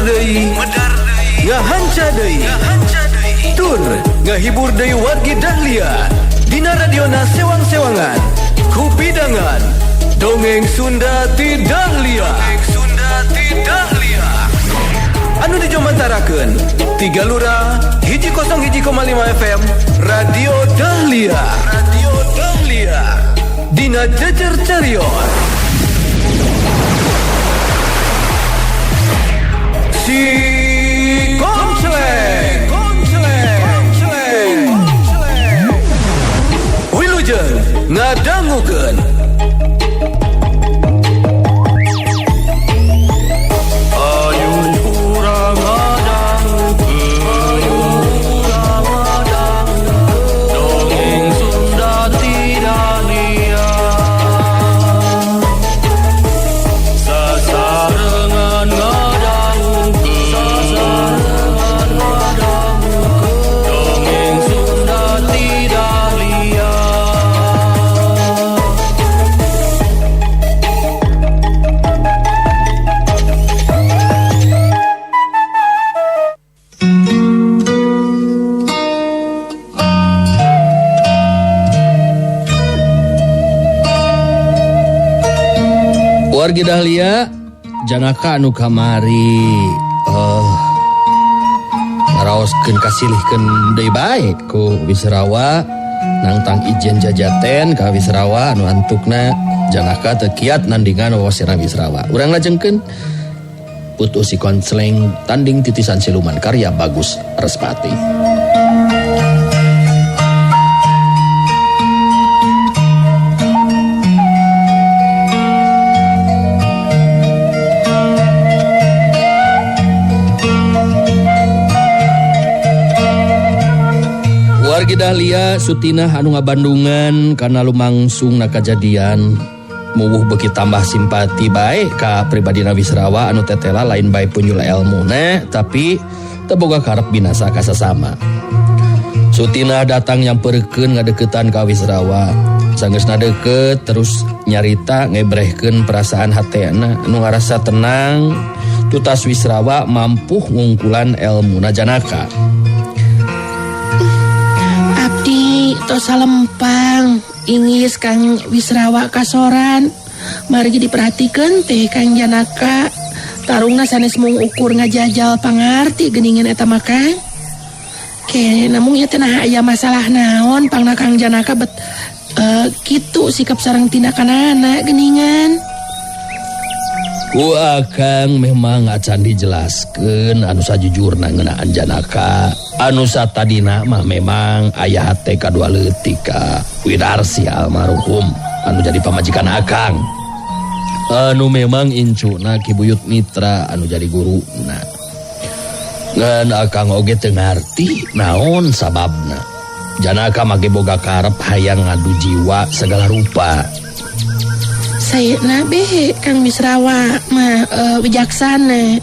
deui, ngahanca deui, tur ngahibur deui wargi Dahlia dina radiona sewang-sewangan kupidangan Dongeng Sunda ti Dahlia. Dongeng Sunda ti Dahlia anu dijomantarakeun tiga lura 101,5 FM Radio Dahlia. Radio Dahlia dina Jejer Carios Si Koncleng. Wilujeng ngadangukeun. Ayo urang ngadangukeun, dongeng Sunda ti Dahlia. Sasarengan ngadangukeun, dongeng Sunda ti Dahlia. Wargi Dahlia, Janaka anu kamari ngaraoskeun kasilihkeun deui bae ku Wisrawa nangtang ijen jajaten ka Wisrawa anu antukna Janaka teu kiat nandingan wawasirna Wisrawa. Urang lajengkeun Putu Si Koncleng tanding titisan siluman karya Bagus Respati. Wargi Dahlia Sutinah anu ngabandungan kana lumangsung na kajadian muwuh beuki tambah simpati bae ka pribadina Wisrawa anu tetela lain bae punjul elmuna tapi teu boga karep binasa ka sasama. Sutinah datang nyamperkeun ngadeukeutan ka Wisrawa. Sanggeusna deukeut terus nyarita ngebrehkeun perasaan hatena anu ngarasa tenang tutas Wisrawa mampuh ngungkulan elmuna Janaka. Abdi tos salempang ingis Kang Wisrawa kasoran margi diperhatikeun teh Kang Janaka tarungna sanes mung ukur ngajajal pangarti geuningan eta mah Kang. Ke namung ieu teh naha aya masalah naon pangna Kang Janaka bet kitu sikap sareng tindakanana geuningan. Ku akang memang acan dijelaskeun anu sajujurna ngeunaan Janaka. Anu satadina mah memang aya hate kadua leutik ka Widarsi almarhum anu jadi pamajikan akang. Anu memang incuna Ki Buyut Mitra anu jadi guruna. Ngan akang oge teu ngarti naon sababna. Janaka mah ge boga karep hayang ngadu jiwa segala rupa. Sayeuna be Kang Wisrawa mah wijaksana.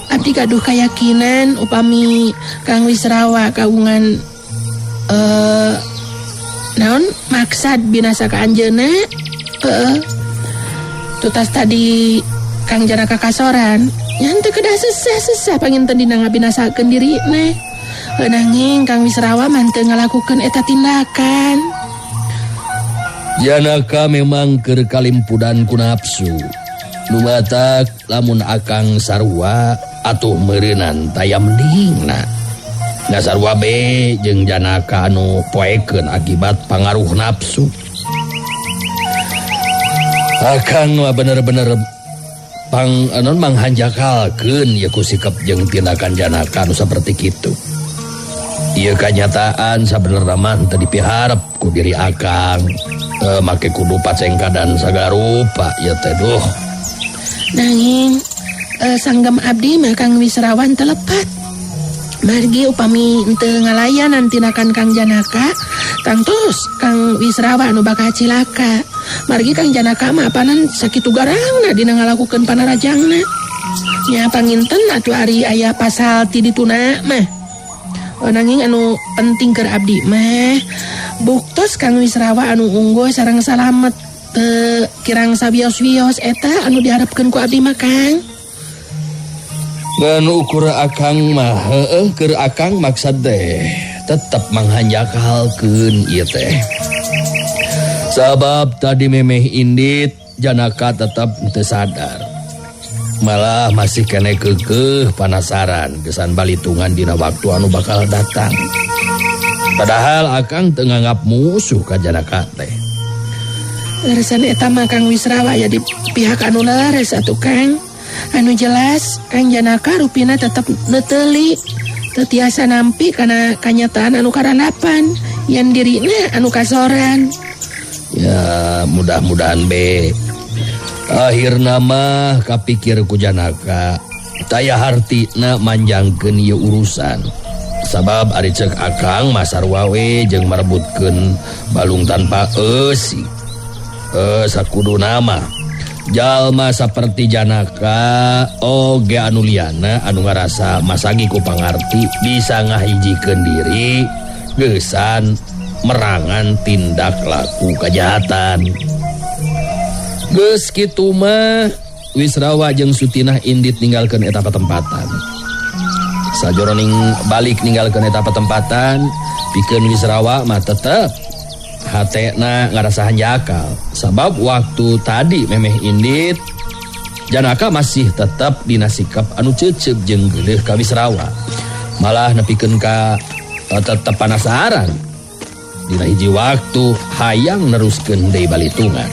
Abdi gaduh kayakinan upami Kang Wisrawa kagungan naon maksad binasa ka anjeunna. Tutas tadi Kang Janaka kasoran nya teu kedah sesah-sesah panginten dina ngabinasakeun dirina. Nanging Kang Wisrawa mah teu ngalakukeun eta tindakan. Janaka memang keur kalimpudan ku nafsu. Lumatak lamun akang sarua atuh meureunan taya mendingna. Da sarua be jeung Janaka anu poekeun akibat pangaruh nafsu. Akang mah bener-bener pang anon manghanjakalkeun ieu ku sikap jeung tindakan Janaka anu saperti kitu. Ieu kanyataan sabenerna mah teu dipiharep ku diri akang. Make kudu pacengka dan sagarupa ieu teh duh. Nanging sanggem abdi mah Kang Wisrawan telepat. Margi upami teu ngalayanan tinakan Kang Janaka, tangtos Kang Wisrawa anu bakal cilaka. Margi Kang Janaka mah apanan sakitu garangna dina ngalakukeun panarajangna. Nya panginten atuh ari aya pasal ti dituna mah. Nanging anu penting keur abdi mah buktos Kang Wisrawa anu unggul sareng salamet teu kirang sawios-wios eta anu diharapkeun ku abdi mah Kang. Ngan ukur akang mah heueuh keur akang maksad teh tetep manghanjakalkeun ieu teh. Sabab tadi memeh indit Janaka tetep teu sadar. Malah masih kene keukeuh panasaran gesan balitungan dina waktu anu bakal datang. Padahal akang teu nganggap musuh ka Janaka teh. Leresan eta mah Kang Wisrawa ya di pihak anu leres atuh Kang. Anu jelas Kang Janaka rupina tetep neuteli. Teu tiasa nampi kana kanyataan anu karanapan yen dirina anu kasoran. Ya mudah-mudahan be. Akhirna mah kapikir ku Janaka taya hartina manjangkeun ieu urusan. Sabab ari ceuk akang mah sarua we jeung marebutkeun balung tanpa eusi. Sakuduna mah jalma saperti Janaka oge anu liana anu ngarasa masagi ku pangarti bisa ngahijikeun diri geusan merangan tindak laku kejahatan. Geus kitu mah Wisrawa jeung Sutinah indit ninggalkeun eta patempatan. Sajoroning balik ninggalkeun eta patempatan, pikeun Wisrawa mah tetep hatena ngarasa hanjakal. Sabab waktu tadi memeh indit Janaka masih tetep dina sikap anu ceuceup jeung geuleuh ka Wisrawa. Malah nepikeun ka tetep panasaran. Dina hiji waktu hayang neruskeun deui balitungan.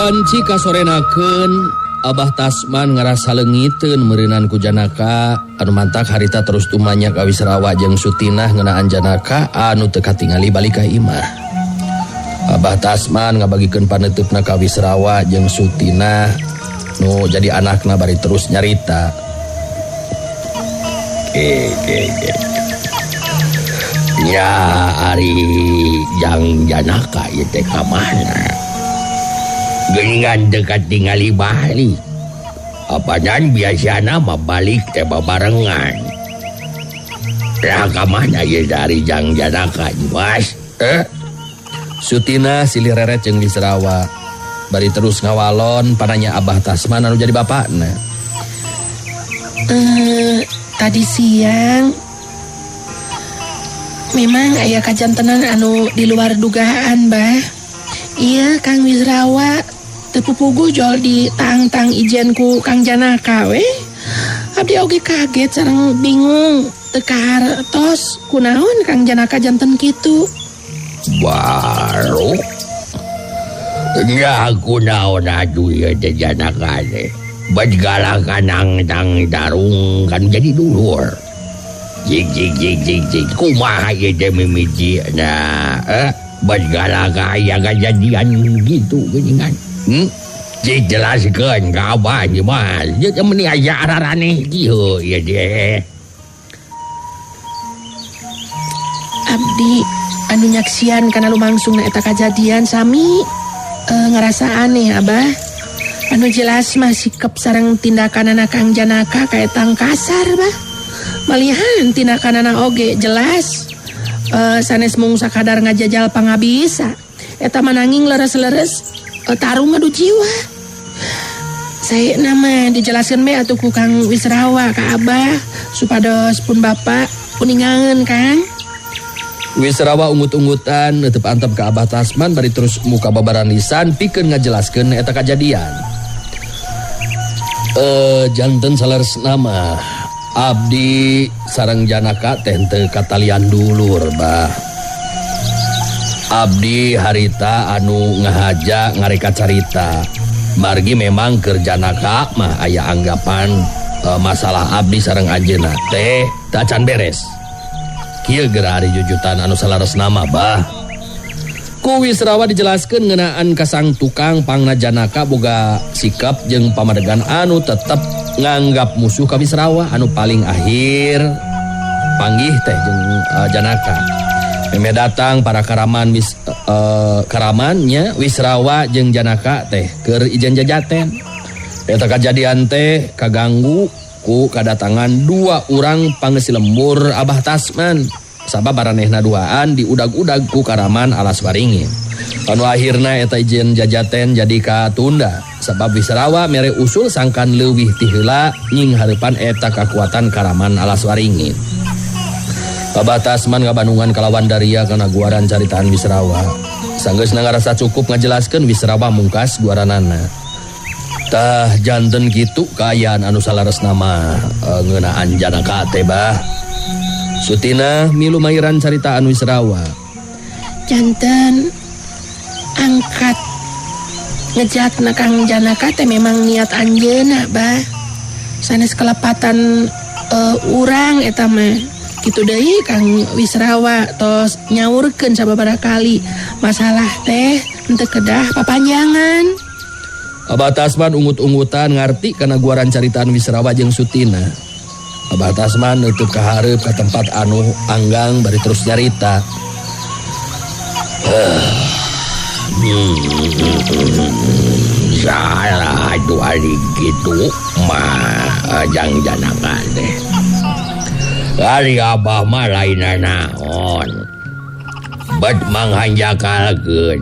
Wanci kasorenakeun Abah Tasman ngarasa leungiteun meureunan ku Janaka anu mantak harita terus tumanya ka Wisrawa jeung Sutinah ngeunaan Janaka anu teu katingali balik ka imah. Abah Tasman ngabagikeun paneuteup-na ka Wisrawa jeung Sutinah nu jadi anakna bari terus nyarita. Ke. Ya ari jang Janaka ieu teh ka mana? Geuningan dekat tingali balik. Apanan biasana mah balik teh babarengan. Lah ka mana ieu dari jang Janaka Mas? Sutina silih reret jeung Wisrawa. Bari terus ngawalon pananya Abah Tasman anu jadi bapakna. Tadi siang memang aya kajantenan anu di luar dugaan, Bah. Iya, Kang Wisrawa teu pupuguh jol di tang-tang ijen ku Kang Janaka we. Abdi oge kaget sareng bingung teu kahartos kunaon Kang Janaka janten kitu. Baru nya kunaon atuh ieu teh Janaka teh. Bad galakan nang tarung kan jadi dulur. Jig jig jig jig jig kumaha ieu teh mimiti nah bad galaka aya kajadian gitu geuningan. Cik jelaskeun ka abah mah. Ieu teh meuni aya araraneh kieu ieu teh. Abdi anu nyaksian kana lumangsungna eta kajadian sami ngarasa aneh Abah. Anu jelas mah sikap sareng tindakanana Kang Janaka kaetang kasar bah. Malihan tindakanana oge jelas. Sanes mung sakadar ngajajal pangabisa. Eta mah nanging leres-leres tarung ngadu jiwa. Saya nama dijelaskan be atuh ku Kang Wisrawa ka Abah supados pun bapak uningangeun Kang. Wisrawa ungut-ungutan neuteub antep ka Abah Tasman bari terus muka babaran lisan pikeun ngajelaskeun eta kajadian. Janten saleresna mah Abdi sareng Janaka teh teu katalian dulur bah. Abdi harita anu ngahaja ngareka carita. Margi memang keur Janaka mah aya anggapan masalah abdi sareng anjeunna teh teu acan beres. Kieu geura ari jujutan anu salaresna mah bah. Ku Wisrawa dijelaskeun ngeunaan kasang tukang pangna Janaka boga sikap jeung pamadegan anu tetep nganggap musuh ka Wisrawa anu paling akhir panggih teh jeung Janaka. Meme datang para karaman karamannya Wisrawa jeung Janaka teh keur ijen jajaten. Eta kajadian teh kaganggu ku kadatangan dua urang pangeusi lembur Abah Tasman. Sabab baranehna duaan diudag-udag ku karaman Alas Waringin. Anu akhirna eta ijen jajaten jadi katunda. Sabab Wisrawa mere usul sangkan leuwih ti heula nying hareupan eta kakuatan karaman Alas Waringin. Abah Tasman ngabandungan kalawan daria kana guaran caritaan Wisrawa. Sanggeusna ngarasa cukup ngajelaskeun Wisrawa mungkas guaranana. Tah janten kitu kaayaan anu salaresna mah ngeunaan Janaka teh bah. Sutina milu mairan caritaan Wisrawa. Janten angkat ngejatna Kang Janaka teh memang niat anjeunna bah. Sanes kelepatan urang eta mah. Kitu deui Kang Wisrawa tos nyaurkeun sababaraha kali masalah teh henteu kedah papanjangan. Abah Tasman ungut-ungutan ngarti kana guaran caritaan Wisrawa jeung Sutina. Abah Tasman nutup ka hareup ka tempat anu anggang bari terus nyarita. Salah atuh ari kitu mah jang Janaka teh. Ari abah mah lain naon. Bet manghanjakalkeun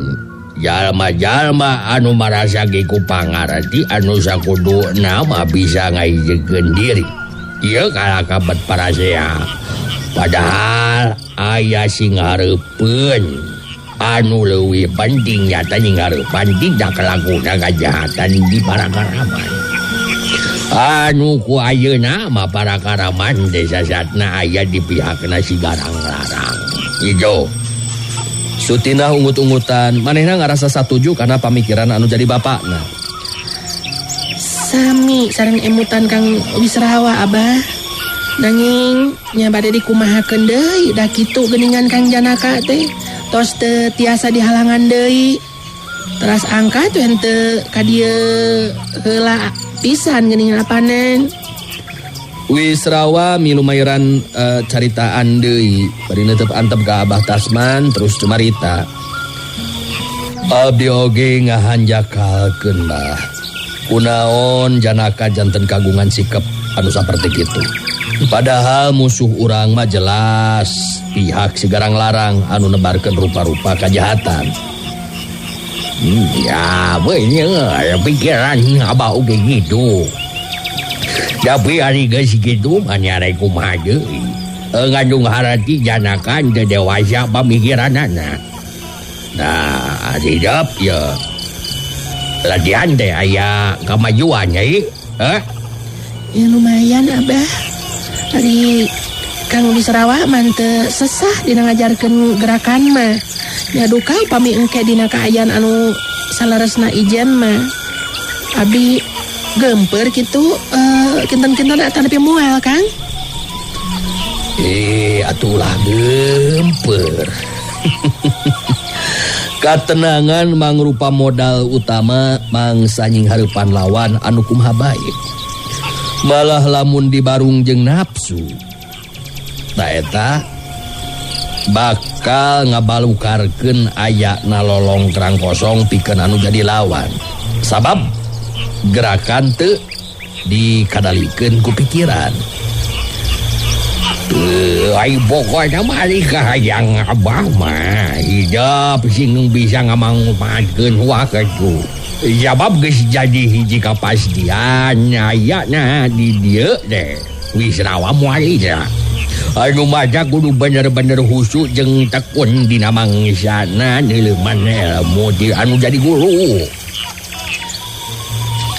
jalma-jalma anu marasa ku pangarti anu sakuduna mah bisa ngahijikeun diri. Ieu kalahka bet parasea. Padahal aya sing hareupeun anu leuwih penting nyata nying hareupan tidak kalakuna kajahatan di para karaman. Anu ku ayeuna mah para karaman desa satna aya di pihakna si Garang Larang. Ijo. Sutinah ungut-ungutan, manehna ngarasa satuju karena pamikiran anu jadi bapakna. Sami sareng emutan Kang Wisrawa abah. Nanging nya bade dikumahakeun deui da kitu geuningan Kang Janaka teh tos teu tiasa dihalangan deui. Teras angkat we henteu ka dieu heula pisan geuningan apanen. Wisrawa milu mairan caritaan deui bari neuteup antep ka Abah Tasman terus cumarita. Abdi oge ngahanjakalkeun bah. Kunaon Janaka janten kagungan sikap anu saperti kitu. Padahal musuh urang mah jelas pihak si Garang Larang anu nebarkeun rupa-rupa kajahatan. Ya bener pikiran abah oge gitu. Tapi hari geus kitu mah nyare kumaha deui. Ngandung harati Janaka teu dewasa pamikiranana. Nah, hidup ya. Latihan teh aya kamajuan nyai. Hah? Ya lumayan abah. Ari Kang Wisrawa mah teu sesah dina ngajarkeun gerakan mah. Nya duka upami engke dina kaayaan anu saleresna ijen mah. Abi gemper kitu kinten-kinten atanapi moal Kang. Atulah gemper. Katenangan mangrupa modal utama mangsa nying hareupan lawan anu kumaha bae. Malah lamun dibarung jeung nafsu, ta eta bakal ngabalukarkeun ayana lolongkrang kosong pikeun anu jadi lawan. Sabab gerakan teu dikadalikeun ku pikiran. Ai pokokna mah ari kahayang abah mah hidup sing bisa ngamangpaatkeun waktu. Sabab geus jadi hiji kapastian ayana di dieu teh Wisrawa moal lila. Anu maca kudu bener-bener khusyuk jeung tekun dina mangsana neuleuman ilmu di anu jadi guru.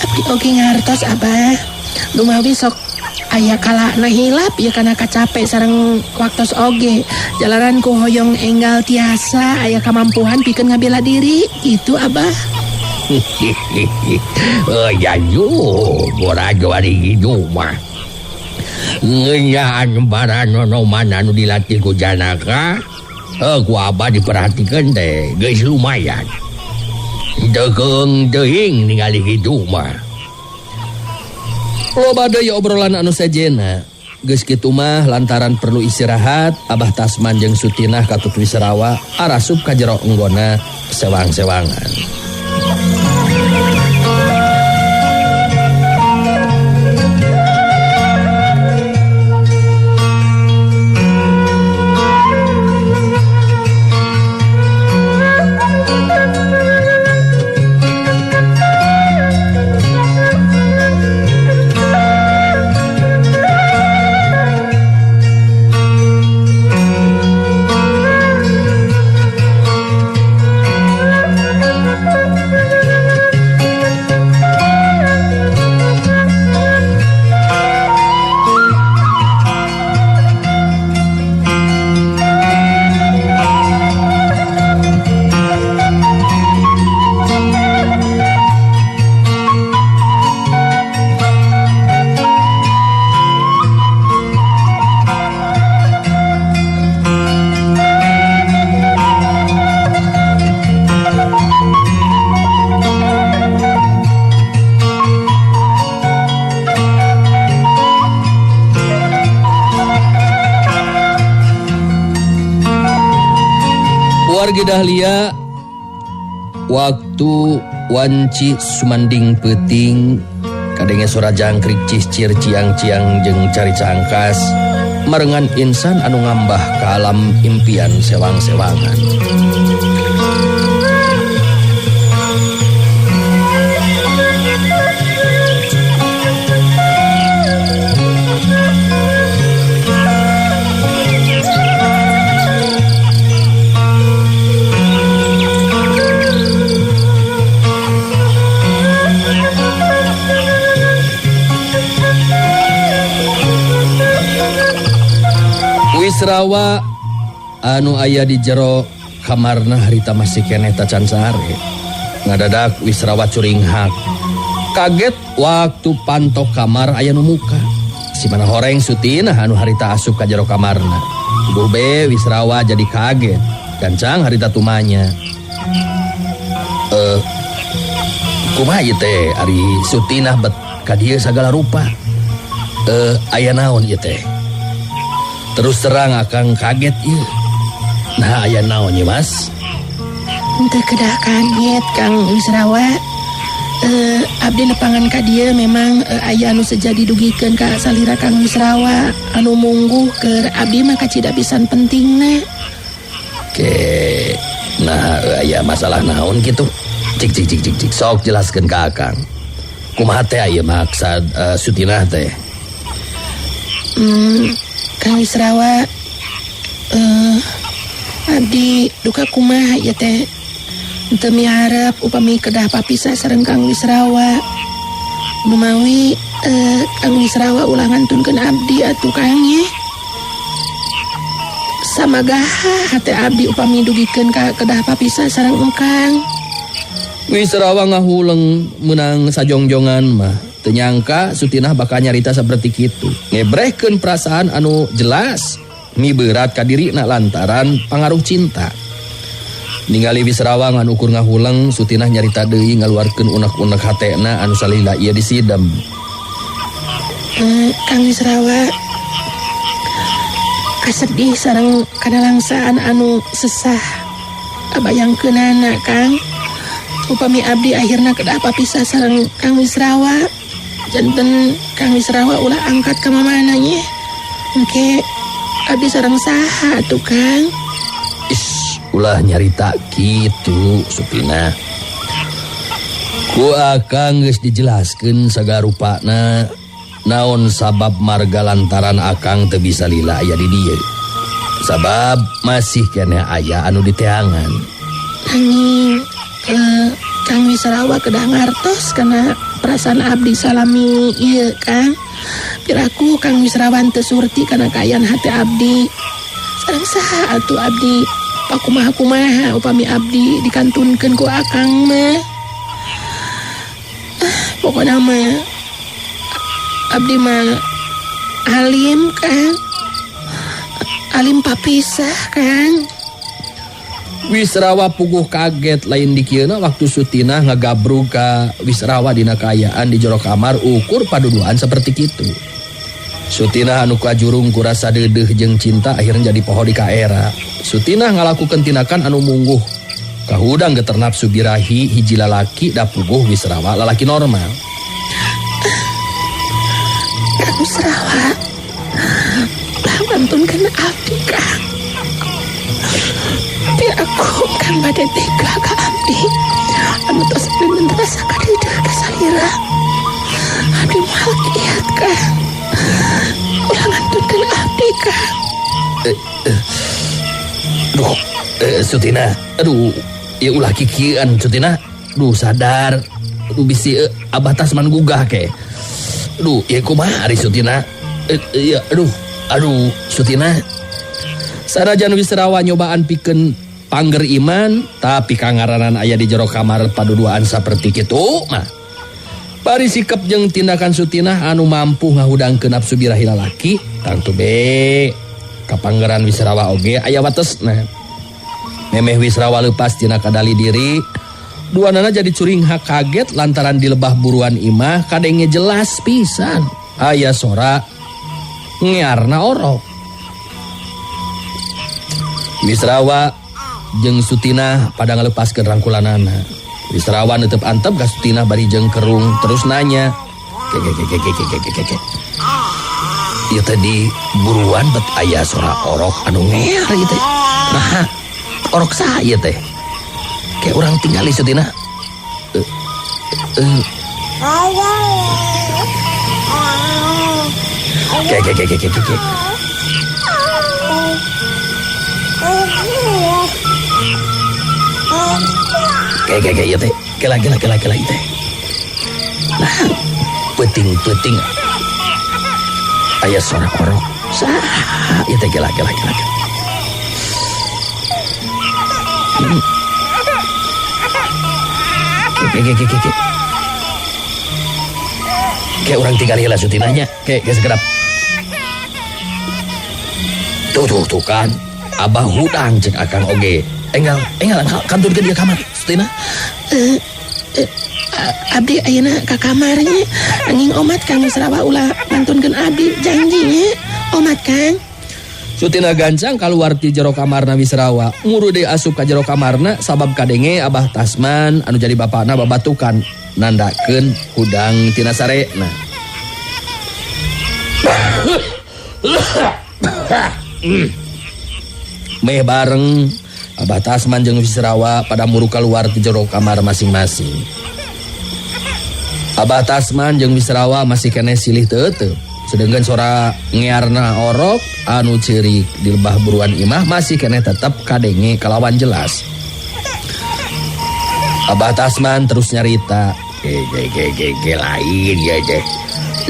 Abdi oge ngartos abah. Lumawi sok Aya kalana hilap ya kana kacape sareng waktos oge. Jalaran ku hoyong enggal tiasa aya kamampuhan pikeun ngabela diri gitu Abah. Oh jaju, borajo ari gitu mah. Ngeunyahan baranonoman anu dilatih ku Janaka, ku Abah diperhatikan teh geus lumayan. Dekeung teuing ningali kitu mah. Loba deui obrolan anu sejena. Geus kitu mah lantaran perlu istirahat, Abah Tasman jeung Sutinah katut Wisrawa arasup ka jero enggona sewang-sewangan. Wargi Dahlia, waktu wanci sumanding peuting kadenge sora jangkrik ciscir ciang-ciang jeung cari cangkas marengan insan anu ngambah ka alam impian sewang-sewangan. Wisrawa anu aya di jero kamarna harita masih keneh tacan sare. Ngadadak Wisrawa curinghak. Kaget waktu pantok kamar aya nu muka. Si mana horeng Sutinah anu harita asup ka jero kamarna. Bube Wisrawa jadi kaget. Gancang harita tumanya. Kumaha ieu teh ari Sutinah bet ka dieu sagala rupa. Aya naon ieu teh? Terus terang akang kaget ieu. Nah aya naon ieu Mas? Henteu kedah kaget Kang Wisrawa. Abdi nepangan ka dieu memang aya anu sejadi dugikeun ka salira Kang Wisrawa anu mungguh keur abdi mah kacida pisan pentingna. Oke. Nah aya masalah naon kitu? Cik cik cik cik cik sok jelaskeun ka akang. Kumaha teh aya maksad Sutinah teh? Kang Wisrawa, abdi duka kumaha ieu teh teu miharep upami kedah papisah sareng Kang Wisrawa. Numawi Kang Wisrawa ulah ngantunkeun abdi atuh Kang ye. Samagaha hate abdi upami dugikeun ka kedah papisah sareng engkang. Wisrawa ngahuleng meunang sajongjongan mah. Teu nyangka Sutinah bakal nyarita saperti kitu. Ngebrehkeun perasaan anu jelas miberat ka dirina lantaran pangaruh cinta. Ningali Wisrawa ngan ukur ngahuleng, Sutinah nyarita deui ngaluarkeun unek-unek hatena anu salila ieu disidem. Kang Wisrawa kasedih sareng kadalangsaan anu sesah. Kabayangkeunana Kang. Upami abdi akhirna kedah papisah sareng Kang Wisrawa. Janten Kang Wisrawa ulah angkat ka mamana nya. Engke abdi sareng saha atuh Kang? Is, ulah nyarita kitu Sutinah. Ku akang geus dijelaskeun sagarupana naon sabab marga lantaran akang teu bisa lila aya di dieu. Sabab masih keneh aya anu diteangan. Nanging Kang Wisrawa kedah ngartos kana perasaan abdi salami ieu Kang. Piraku Kang Wisrawan teu surti kana kaayaan hate abdi. Sareng saha atuh abdi? Pakumaha-kumaha upami abdi dikantunkeun ku akang mah. Pokokna mah abdi mah alim Kang. Alim papisah Kang. Wisrawa puguh kaget lain dikieuna waktu Sutinah ngagabrug ka Wisrawa dina kaayaan di jero kamar ukur paduduan seperti kitu. Sutinah anu kajurung ku rasa deudeuh jeung cinta akhirnya jadi poho di kaera. Sutinah ngalakukeun tindakan anu mungguh. Kahudang geter nafsu birahi hiji lalaki da puguh Wisrawa lalaki normal. Kang Wisrawa, ulah ngantunkeun abdi Kang. Aku kan bade tega ka abdi. Anu tos dinten rasa kadeudeuh ka salira. Abdi moal kiat Kang. Ulah ngantunkeun abdi Kang. Duh, Sutina, aduh, ya ulah kikieuan Sutina. Duh sadar. Aduh bisi Abah Tasman gugah ke. Aduh, ya kumaha ari Sutina? Ya aduh, aduh Sutina. Sanajan Wisrawa nyobaan pikeun pangger iman, tapi kangaranan aya di jero kamar paduduaan saperti kitu mah. Bari sikep jeung tindakan Sutinah anu mampu ngahudangkeun nafsu birahi lalaki, tangtu be kapanggeran Wisrawa oge aya watesna. Memeh Wisrawa leupas tina kadali diri, duanana jadi curinghak kaget lantaran di lebah buruan imah kadenge jelas pisan aya sora ngearna orok. Wisrawa jeung Sutinah pada ngalepaskeun rangkulanana. Wisrawa neuteub antep ka Sutinah bari jeung kerung terus nanya. Ke ke ke ke ke ke ke ke. Ieu teh di buruan bet aya sora orok anu ngear ieu teh. Nah, orok saha ieu teh? Kayak urang tinggali Sutinah. Ke ke ke ke ke ke. Kayak kayak ieu teh. Kela kela kela kela ieu teh. Nah, peuting-peuting aya sora orok. Saha ieu teh kela kela kela. Kayak kayak kayak kayak. Kayak urang tinggal heula Sutinahnya. Kayak kayak sekedap. Tuh tuh tuh kan. Abah hudang cek akang oge. Enggal, enggal kanturkeun dia kamar, Sutina. Abdi ayeuna ka kamarnya. Angin omat Kang Wisrawa ulah ngantunkeun abdi janjinya. Omat Kang. Sutina gancang kaluar ti jero kamarna Wisrawa. Nguru deui asup ka jero kamarna sabab kadenge Abah Tasman anu jadi bapana babatukan nandakeun hudang tina sarena. Meh bareng Abah Tasman jeung Wisrawa pada muru keluar ti jero kamar masing-masing. Abah Tasman jeung Wisrawa masih keneh silih teu-teu. Sedengkeun sora ngearna orok anu ceurik di lebah buruan imah masih keneh tetep kadenge kalawan jelas. Abah Tasman terus nyarita, "Ge ge ge ge lain ya teh.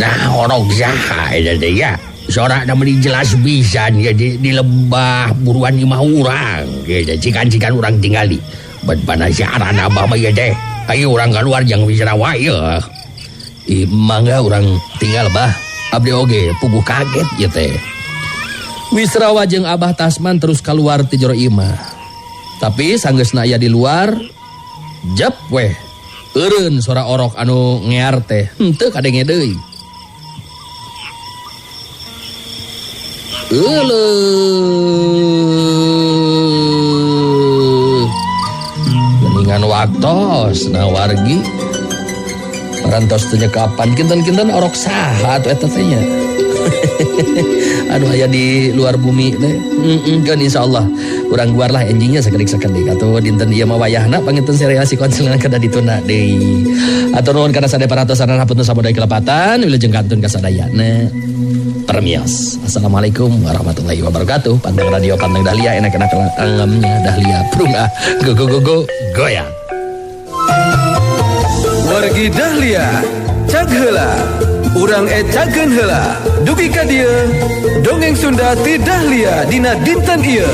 Nah orok saha eta teh ya? Sorak meni jelas pisan ya di lebah buruan imah urang gitu. Cikan-cikan urang tinggali. Bet panasiaran abah mah ieu teh. Ayo urang keluar jeung Wisrawa ieu. Ih, mangga urang tinggal bah. Abdi oge puguh kaget ieu teh. Wisrawa jeung Abah Tasman terus keluar ti jero imah. Tapi sanggeusna aya di luar, jep weh. Eureun sora orok anu ngear teh henteu kadenge deui. Euleuh. Geningan waktos na wargi. Parantos teu nyekapan kinten-kinten orok saha atuh eta teh nya. Aduh aya di luar bumi teh. Kan insyaallah urang guar lah enjingnya sakedik-sakedik atuh dinten ieu mah wayahna panginten serial si konselan kada ditunda deui. Atur nuhun kana sadaya paratosanan hapunten sabodaya kelepatan wilujeng kantun ka sadayana. Permios. Assalamualaikum warahmatullahi wabarakatuh. Panteng Radio Panteng Dahlia enak-enak angemnya Dahlia prung ah. Go go go go goyang. Wargi Dahlia, cag heula. Urang ecakeun heula. Dugi ka dieu, dongeng Sunda ti Dahlia dina dinten ieu.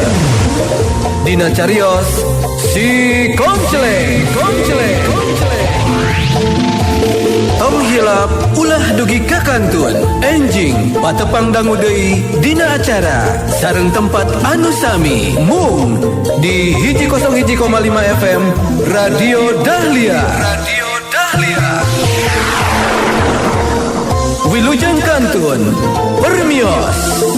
Dina carios si Konceleng, Konceleng, Konceleng. Tong hilap ulah dugi ka kantun. Enjing patepang dangu deui dina acara sareng tempat anu sami mung di 101,5 FM Radio Dahlia. Radio Dahlia. Wilujeng kantun, permios.